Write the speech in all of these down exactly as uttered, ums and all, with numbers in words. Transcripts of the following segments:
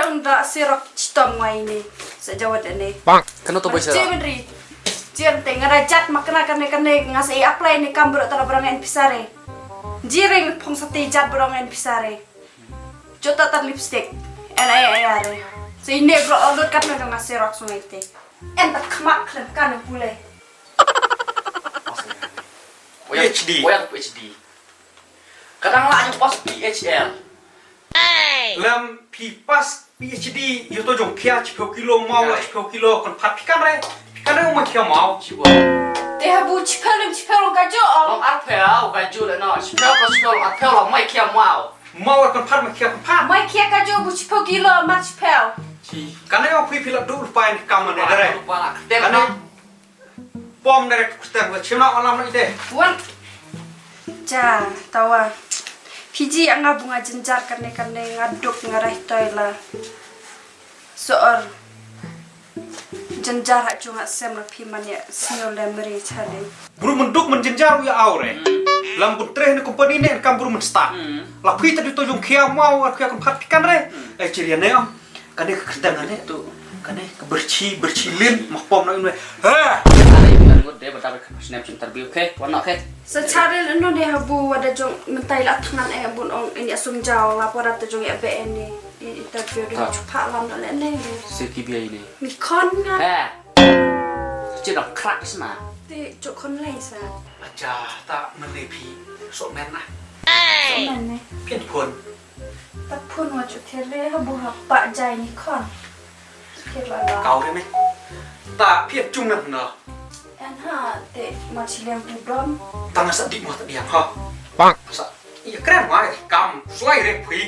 Ang da sirok chitom ngai ni. Sa jawat ni. Kano to boy sirok? Jemri. Jem te nga da jat ma kane kane kane nga sa i apply ni kam bro tara barang en pisare. Jiring phong sa te jat barang en pisare. Jota tar lipstick. En ai ai are. Sa ine bro alut kat na nga sirok sungai te. En ta khmat khlem kan pule. P H D. P H D. Kadang lah yung pas P H L. Lam phi pas P H D, yu to jong khia chiphew kilo maw, chiphew kilo kan phat phi kan re, phi kan re umai khia maw. Te habu chiphew lem chiphew long kajo. Long arphew kajo le no, chiphew pas chiphew long arphew long mai khia maw. Maw kan phat mai khia kan phat. Mai khia kajo bu chiphew kilo ma chiphew. Kan re phi phi la du rupai ni kam ne dare. Kan re. Pom direct kustang ba chim na alam ite. Wan. Cha, tawa. Fiji anga bunga jenjar kane kane nga duk nga rai toi la. Soor. Jenjar ha chunga sem la phi man ya senior le meri chale. Bru menduk men jenjar u ya au re. Lam buntreh ne company ne kam bru men start. La phi ta di to jong khia mau ar khia kan phat phi kan re. Ai chiria ne am. Kane ka kyrteng kane tu. Kane ka berchi berchi lin ma pom na inwe. Ha. Kane ka ngut de bada ka snem interview ke. Wana ke. Sa chare lin no de habu wada jong mentai la tngan e bun ong ini asum jaw la pora ta jong ya be ini. Interview de. Chupa lam na le ne. Seki biya ini. Ni kon nga. Ha. Chi dang krak isma. Ti chok kon lai sa. Acha ta mene phi sok men na. Sok men ne. Phin phun. Ta phun wa chok thir le ha bu ha pa jai ni kon. Thir la la. Kau re me. Ta phi chung na na. En ha te ma chi lem tu don. Ta na sa dik ma ta diang ha. Bang. Sa. Iya kren wa kam slai re phi.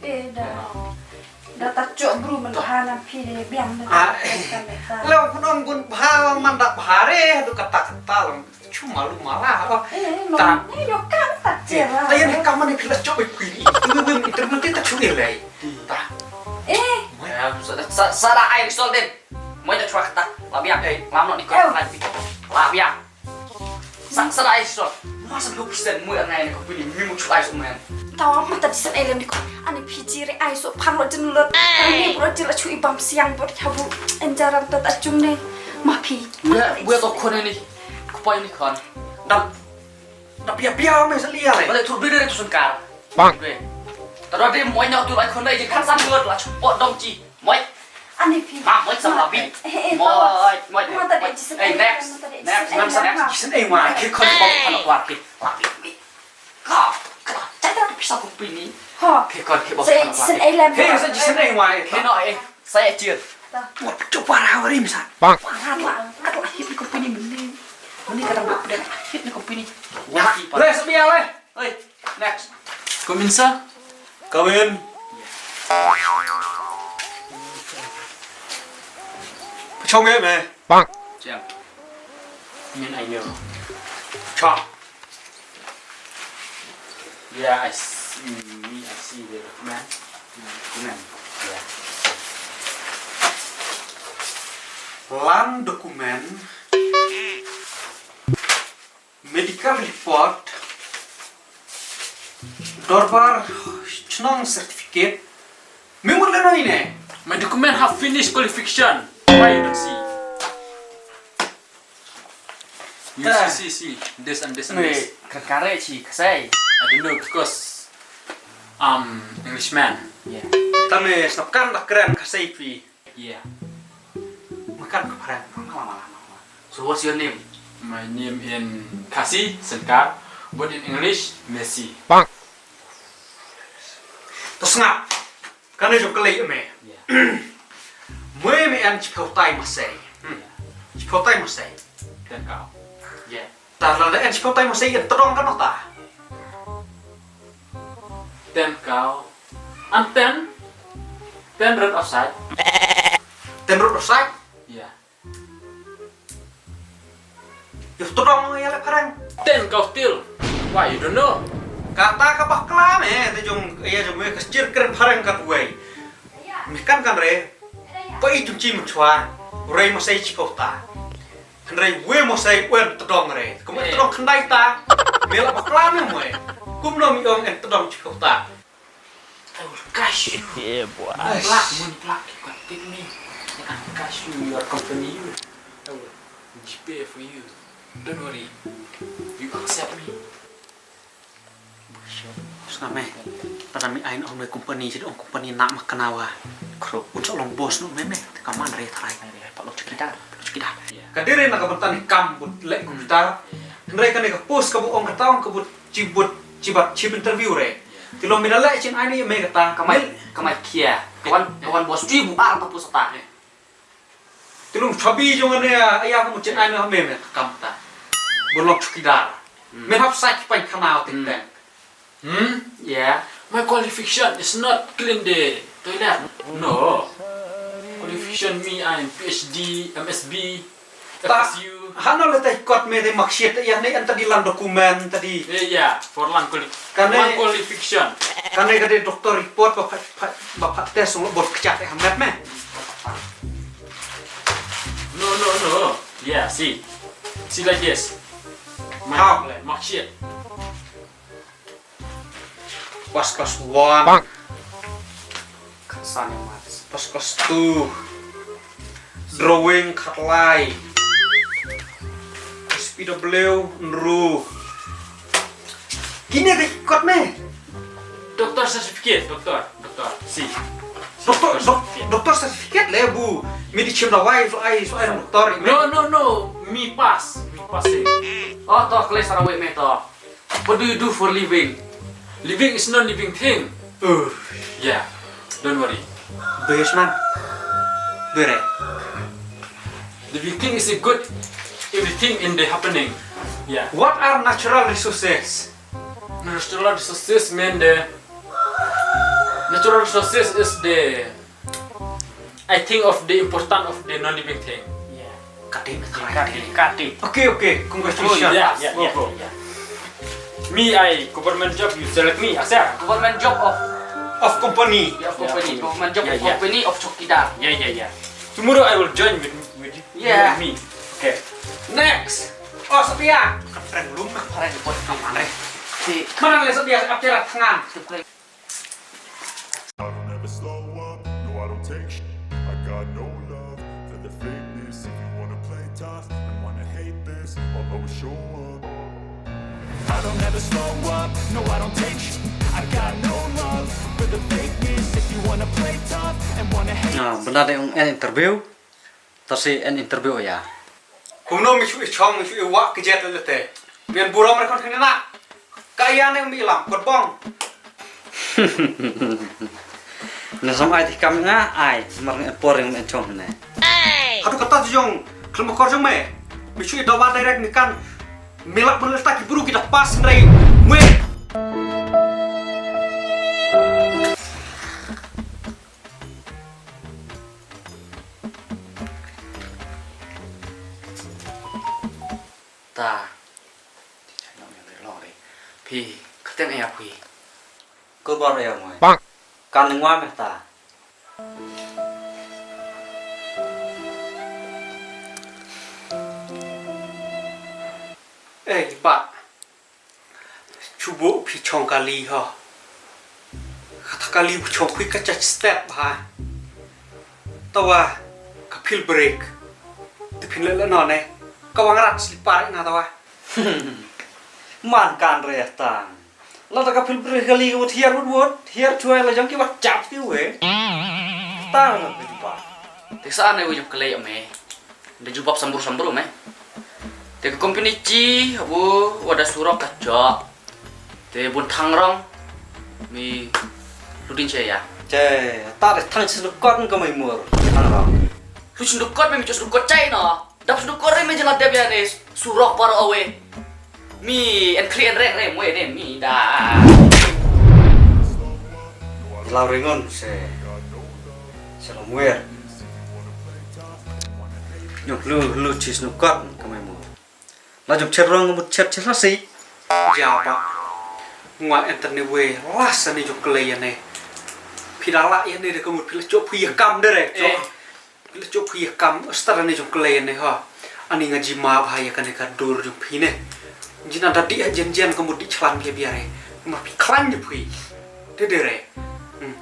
Eh da. Da ta chok bru men bha nam phi de biang da. Ah. Leo kun ong kun bha man da bha re du kata kata long. Chu malu mala. Eh, no. Ta. Eh, yo kan ta chera. Ta yan kam man phi la chok phi. Tu bi interview ti ta chu le. Ta. Eh. Sa sa da ai result din. Moi ta chwa kata. La biang. Lam no ni ko. La biang. Sa sa ai so. Mas lo persen mu ngai ne ko pini mi mu chu ai so man. Tawa mata di san ai lem di ko. Ani Fiji re ai so phan lo jin lo. Ani bro jil chu i bam siang bro habu. Enjaram ta ta chung ne. Ma phi. Buya to khon ni. Ko pai ni khon. Dap. Dap ya bia me sa lia le. Bale tur bi de tu sun kar. Bang. Ta ro de moi na tu ai khon dai ji khan san lo la chu po dong chi. Moi. Ani phi. Ma, moi sam la bi. Eh, eh, moi, moi. Mata de jisen. Eh, next. Next, next, next. Jisen eh, moi. Ke kon ko kan kuat ke. Kuat ke. Ka, ka, ta ta pisa ko pini. Ha. Ke kon ke bo. Jisen eh lem. He, sa jisen eh, moi. Ke no eh. Saya cir. Wah, coba rawari misa. Bang. Wah, la, la, la, hit ni ko pini mene. Mene kata bak dah hit ni ko pini. Wah, le sebiar le. Oi, next. Come in, sir. Come in. Pachong eh, me. Bang. Chang. Min I know. Cha. Yeah, I see. Me, I see the man. Man. Yeah. Land document. Medical report, dorbar chnong certificate, me mut lano ine. My document have finished qualification. Why you don't see? You see, see, see, this and this and this. Kare chi kasai. I don't know because I'm Englishman. Yeah. Tame snapkan da kren kasai pi. Yeah. Makan ka phareng. Mala, mala, mala. So what's your name? My name in Khasi, Senkar, but in English, Messi. Bang. To sngap. Kane jong kali me. Yeah. Me me en chipau tai masai. Hmm. Yeah. Chipau tai masai. Ten kau. Yeah. Tar la en chipau tai masai en todong kan ta. Ten kau. An ten. Ten rut offside. Ten rut offside? Yeah. Yo todong ya le phareng. Ten kau til. Why you don't know? Kata ka bakla me te jong ya jong me ka chir kren phareng ka tuai. Me kan kan re. Pa i jong chi mchwa. Rei masai chipau ta. Hynrei we mo sai wen tdong re. Kum en tdong khyndai ta. Me la bakla me mo. Kum no mi ong en tdong chiphew ta. Ai ur Cash you. Yeah, boy. Plak, money plak, you can take me. I can cash you, your company, you. I will G pay for you. Don't worry. You accept me. Sngap me. Tang mi ai noh me company, jong company na ma kanawa. Kro. Un sa long boss noh me me. Te ka man re trai. Pat long chukidar. Chukidar. Ka dei re na ka bynta ne kam bud leh computer. Hynrei kane ka post ka bud ong kata ong ka bud chi bud chi bat chi interview re. Te long me da leh chin ai ne me kata. Kamai, kamai kia. Kawan, kawan boss chui bu ar ta post ta. Te long chabi jong ne ya, ya ka mut chin ai me me me kam ta. Bud long chukidar. Men hap sa ki pain khana te teng. Hmm? Yeah. My qualification is not clean the toilet. No. Qualification me, I'm PhD, MSB, Ta, FSU. Hano le tai kot me te marksheet ya ne anta di lang document tadi. Yeah, yeah. For lang quali-, Kane lang qualification. Kane ka dei doctor report ba pha, pha, ba pha test lo bot kchak e hamet me. No, no, no. Yeah, see. See like this. My How? Marksheet. Pas class one. Bang. Khatsan ïa maths. Pas class two. Drawing khatlai. S P W nru. Kine de kot me. Doctor certificate, doctor, doctor. Si. Doctor, doc-, certificate. Doctor certificate le bu. Mi di chim da wai so ai, so ai doctor. No, no, no. Mi pass, mi pass. Oh, to kle sarawi me to. What do you do for living? Living is non-living thing. Uh, yeah, don't worry. Businessman. Bere. Living thing is a good everything in the happening. Yeah. What are natural resources? Natural resources mean the natural resources is the I think of the importance of the non-living thing. Yeah. Kati, kati, kati. Okay, okay. Congratulations. Oh, yeah, yeah, yeah, yeah. Me, I government job, you select me, accept. Government job of Of company. Yeah, of company. Yeah. Government job of company of chowkidar. Yeah, yeah, yeah. Tomorrow I will join with, with you, yeah, with me. Okay. Next. Oh, Sophia. Prank room. Prank room. Mana le Sophia, apa cara tangan? I don't ever slow up, no, I don't take sh-, I got no love for the fakeness. If you wanna play tough and wanna hate this, I'll always show up. I don't ever slow up, no, I don't take sh-, I got no love for the fakeness. If you wanna play tough and wanna hate Ah, bynta dei ong en interview. Tasi en interview ïa. Kumno mi shu i chong, mi shu i wah kjat leh te. Bian burom re kon kene na. Ka ïa ne mi lam kot bong. Na sam ai ti kam nga ai, mar ngi por ring en chong ne. Hadu kata jong, klem kor jong me. Mi shu i dawa direct ni kan. Mi lak bun leh ta ki buru kita pas ndai. Mwe. Ta. Phi, kyrteng ïa phi. Ko bar ïa ngoi. Kan ngwa me ta. Eh, ba. Chubu phi chong kali ho. Kata kali bu chong phi ka cha step ha. Tawa ka pil break. Te phin le le no ne. Ka wang rat slipar na tawa. Man kan re tang. La ta ka pil break kali wut hiar wut wut. Hiar chuai la jong ki wat chap ki we. Tang la pil pa. Te sa ne we jong kali me. Da jubab sambur sambur me. Te ka company chi, wo, wada surok ka chok. Te bun thang rong. Mi lutin che ya. Che, ta de thang chi snu kot ka mai mur. Thang rong. Lu chi snu kot me mi chok snu kot chai no. Dap snu kot re me jela dep ya ne. Surok par awe. Mi en kri en reng re mwe ne mi da. Lau ringon se. Se lo mwer. Nyok lu, lu chis nu kot ka mai mo. La jom cher rong mut cher cher la si. Ja ba. Ngwa enter ne we la sa ne jok le ya ne. Phi da la ya ne de ka mut phi la chop phi ya kam de re. Chop. Eh. Phi la chop phi ya kam star ne jong kle ne ha. Ani nga ji ma ba ya kane ka dur jong phi ne. Jina da di ha jen jen ka mut di chlan bia bia re. Ma phi klan jong phi. De de re. Hmm.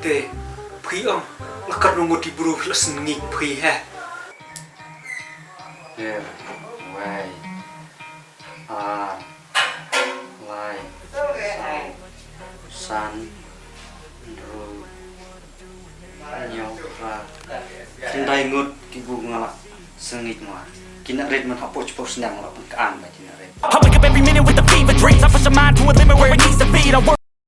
Te phi ong la katno ngut ki bru la sngewthuh phi he. Ler, wei, ar, lai, saw, san, hynriew, hynñiew, phra, khyndai ngut ki bru nga la sngewthuh ma. Ki nang rit man hapoh chipor snem la pynkan ba ki nang rit. I wake up every minute with a fever dreams. I push my mind to a limit where it needs to be. I work